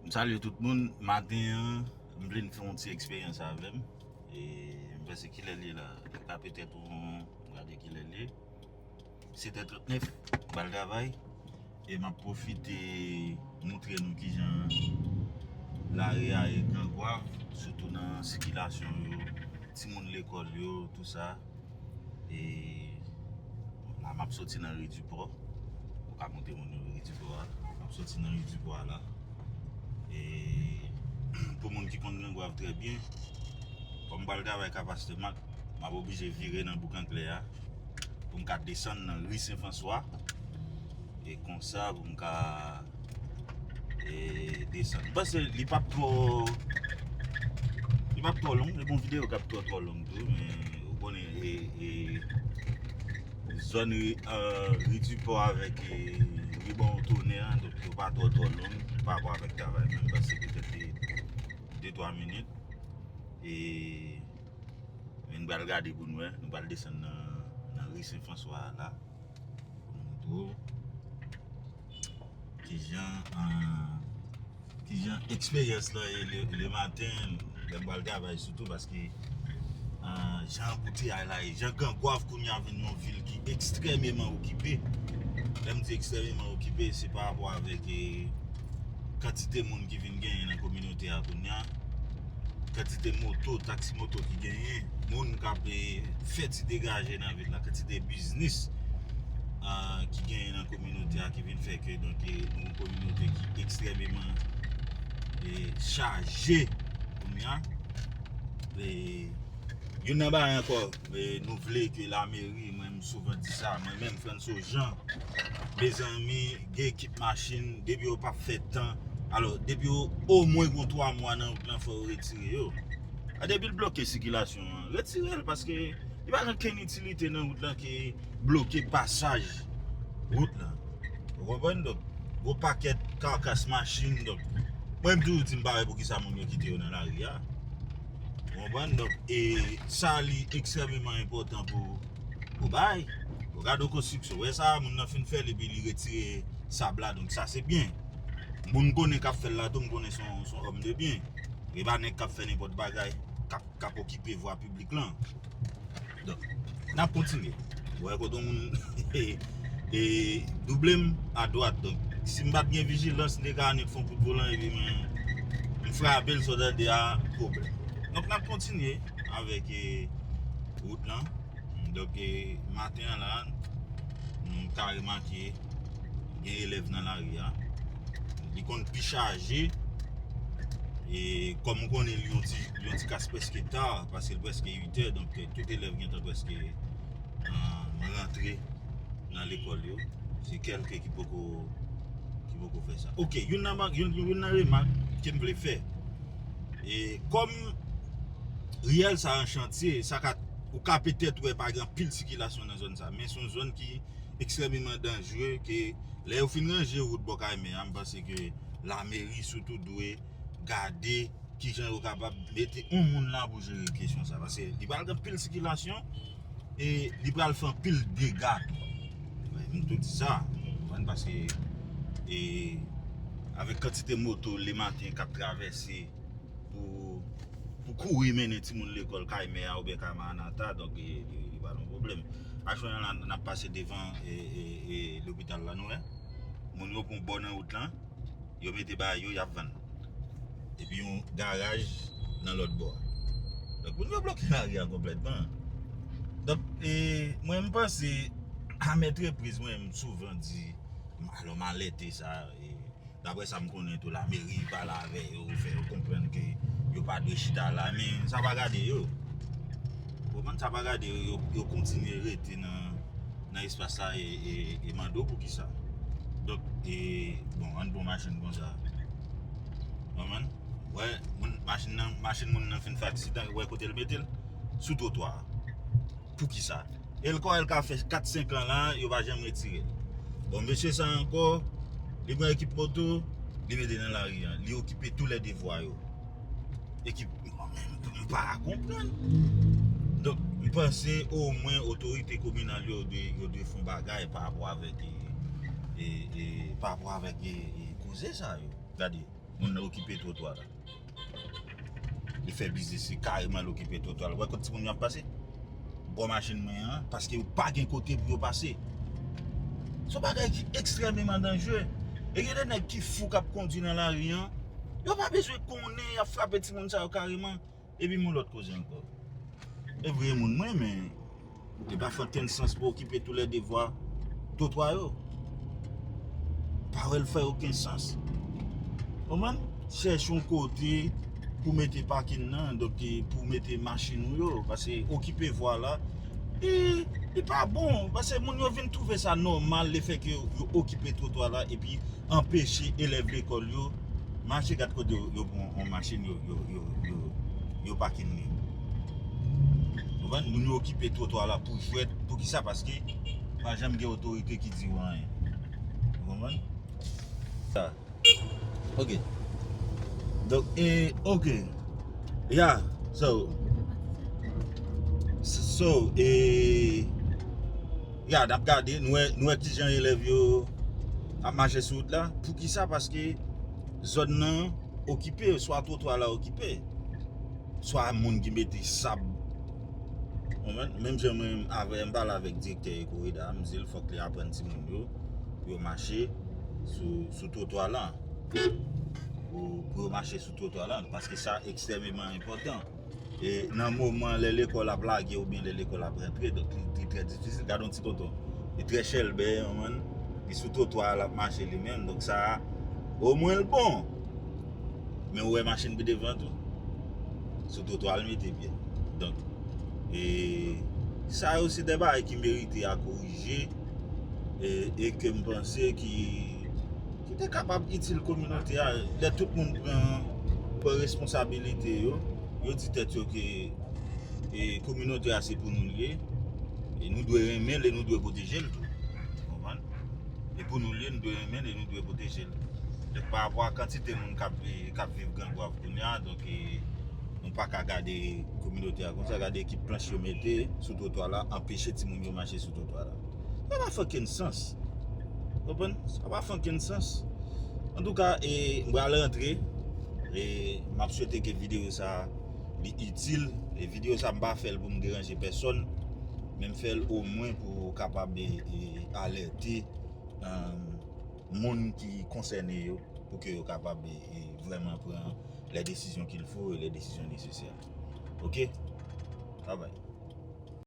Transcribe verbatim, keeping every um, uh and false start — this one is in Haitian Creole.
M salye tout moun. Maten an, m vle n fè yon ti eksperyans avè m. E m panse kilè l ye la. Li ka petèt yon, m gade kilè l ye. Sèt è trannèf, m pral travay. E m ap pwofite montre nou kijan lari a ye grangwav, sitou nan sikilasyon yo, timoun lekòl yo, tou sa. E la, m ap soti nan ri Dipò. Ou ka montre moun yo ri Dipò a. M ap soti nan ri Dipò a la. E pou moun ki konn grangwav trè byen, kòm m pral travay ka Pastè Mak, m ap oblije vire nan bouk anglè a pou m ka desann nan ri Sen Franswa. E konsa pou m ka e desann. M panse li p ap twò li p ap twò long, li p ap yon videyo k ap twò twò long tou, men ou konnen e, e zòn ri, e, ri Dipò avèk e, ri Bon Tonè an, donk yo pa twò twò long pa rapò avèk travay mwen, m panse petèt de twa minit. E men n pral gade pou n wè, nou pral desann nan, nan ri Sen Franswa a la. Pou nou montre w kijan, e, kijan eksperyans lan ye le, le maten, lè m pral travay sitou, paske e, jan anbouteyaj la ye, jan grangwav kounye a vin yon vil ki ekstrèmeman okipe. Lè m di ekstrèmeman okipe, se pa rapò avèk e, kantite moun ki vin genyen nan kominote a kounye a, kantite moto, taksi moto ki genyen, moun k ap e, fè ti degaje nan vil la, kantite biznis e, ki genyen nan kominote a ki vin fè ke donk e, nou yon kominote ki ekstrèmeman e, chaje kounye a. E youn nan bagay ankò, e, nou vle ke lameri, mwen m souvan di sa, mwen menm Frantso Jean, mezanmi, gen ekip machin, depi yo p ap fè tan, alò, depi yo omwen gon twa mwa nan wout lan, fò yo retire yo. A, depi l bloke sikilasyon an, retire l, paske li pa gen kenn itilite nan wout lan ke bloke pasaj wout lan. Ou konprann? Donk, gwo pakèt kakas machin, donk, mwen m toujou di m pa wè poukisa moun yo kite yo nan lari a. Ou konprann? Donk, e sa li ekstrèmeman enpòtan pou, pou bay. Ou gade yon konstriksyon, wè sa, moun nan fin fè l epi li retire sab la, donk sa se byen. Moun konnen k ap fè l la tou, m konnen se yon, se yon òm de byen. E pa nèg k ap fè nenpòt bagay, k ap, k ap okipe vwa piblik lan. Donk, n ap kontinye. Ou wè kote yon moun e, e, double m adwat. Donk, si m pa t gen vijilans, m te ka annik fè yon kout volan epi mwen, m frape l, sa w tande a, pwoblèm. Donk, n ap kontinye avèk e, wout lan. Donk, e, maten an la, nou ka remake gen elèv nan lari a. Li konn pi chaje. E kòm ou konnen, li yon ti, li yon ti kas prèske ta, paske l prèske uit è, donk, e, tout elèv gentan prèske, e, rantre nan lekòl yo. Se kèlke ki poko, ki poko fè sa. Oke, youn nan, youn, youn nan remak ke m vle fè. E kòm riyèl sa an chantye, sa ka, ou ka petèt wè pa gen anpil sikilasyon nan zòn sa, men se yon zòn ki ekstrèmeman danjere, ke lè yo fin ranje wout bò kay mè a, m panse ke lameri sitou dwe gade kijan yo kapab mete yon moun la pou jere kesyon sa, paske li pral gen anpil sikilasyon e li pral fè anpil dega tou. Mwen, m tou di sa, ou konprann, paske e, avèk kantite moto le maten k ap travèse pou, pou kouri mennen timoun lekòl kay mè a oubyen kay Maranata, donk e, li, li pa yon pwoblèm. Achwè an la, n ap pase devan e, e, e, lopital la, nou wè. Moun yo pran bò nan wout lan, yo mete bagay yo, y ap vann. Epi yon garaj nan lòt bò a. Donk, moun yo bloke lari a konplètman. Donk, e, mwen, m panse, a maintes reprises, mwen, m souvan di, m, alò, m alète sa, e, daprè sa m konnen tou, lameri pale avè yo, fè yo konprann ke yo pa dwe chita la, men sa pa gade yo. Ou konprann, sa pa gade yo, yo, yo kontinye rete nan, nan espas la e, e, e mande w poukisa. Donk, e, bon, ann pran machin konsa. Ou konprann? Wè, moun, machin nan, machin moun nan fin fè aksidan, wè kote l mete l? Sou twotwa a. Poukisa? E l kò, l ka fè kat, senk an la, yo pa janm retire l. Bon, mesye sa ankò, li pran ekip moto, li mete nan lari a. Li okipe tou lè de vwa yo. Ekip, mwen menm, m pa konprann. Donk, m panse omwen otorite kominal yo dwe, yo dwe fè yon bagay pa rapò avèk, e, e, e, pa rapò avèk, e, e, koze sa yo. Gade. Moun nan okipe twotwa la. Li fè biznis li kareman, li okipe twotwa la. Ou wè kot timoun yo ap pase? Bò machin mwen an, paske yo pa gen kote pou yo pase. Se yon bagay ki ekstrèmeman danjere. E gen de nèg ki fou k ap kondui nan lari an, yo pa bezwen konnen y ap frape timoun sa yo kareman. Epi m yon lòt koze ankò. E vre moun mwen, men li pa fè okenn sans pou okipe tou lè de vwa twotwa yo. Pa wè l fè okenn sans. Konprann? Chèche yon kote pou mete pakin nan, donk, e, pou mete machin ou yo, paske okipe vwa la, e, e pa bon, paske moun yo vin twouve sa nòmal, lefètke yo, yo okipe twotwa la, epi anpeche elèv lekòl yo mache. Gad kote yo, yo pran yon machin, yo, yo, yo, yo, yo pakin li. Ou konprann? Moun yo okipe twotwa la pou jwèt. Poukisa? Paske pa janm gen otorite ki di yo anyen. Ou konprann? Sa. Ok. Donk, e, ok. Yeah, so, so, e, yeah, n ap gade, nou wè, nou wè kijan elèv yo ap mache sou wout la. Poukisa? Paske zòn nan okipe, swa twotwa la okipe, swa moun ki mete sab. Ou konprann? Menm jan mwen avè, m pale avèk direktè Ekoreda, m di l fòk li aprann timoun yo pou yo mache sou, sou twotwa la. Pou, pou yo mache sou twotwa la, paske sa ekstrèmeman enpòtan. E nan moman lè lekòl ap lage oubyen lè lekòl ap rantre, donk li, li trè difisil. Gade yon ti tonton, li trè chèlbè, yon moun, li sou twotwa a, l ap mache li menm. Donk sa a, omwen l bon. Men ou wè machin pi devan tou. Sou twotwa l mete pye. Donk, e sa yo se de bagay ki merite a korije, e, e ke m panse ki, ki te kapab itil kominote a. Lè tout moun pran, pran responsabilite yo, yo di tèt yo ke, e, kominote a se pou nou l ye, e nou dwe renmen l e nou dwe pwoteje l tou. Ou konprann? E pou nou l ye, nou dwe renmen l e nou dwe pwoteje l. Donk, pa rapò a kantite moun k ap, k ap viv Gran Gwav kounye a, donk, e, nou pa ka gade kominote a konsa, gade ekip planch yo mete sou twotwa la, anpeche timoun yo mache sou twotwa la. Sa pa fè okenn sans. Konprann? Sa pa fè okenn sans. Antouka, e, m pral rantre. E m ap swete ke videyo sa a li itil. E videyo sa a, m pa fè l pou m deranje pèsòn, men m fè l omwen pou kapab, e, e, alète, um, moun ki konsène yo, pou ke yo kapab, e, e, vrèman pran les décisions qu'il faut et les décisions nécessaires. Ok? Bye bye.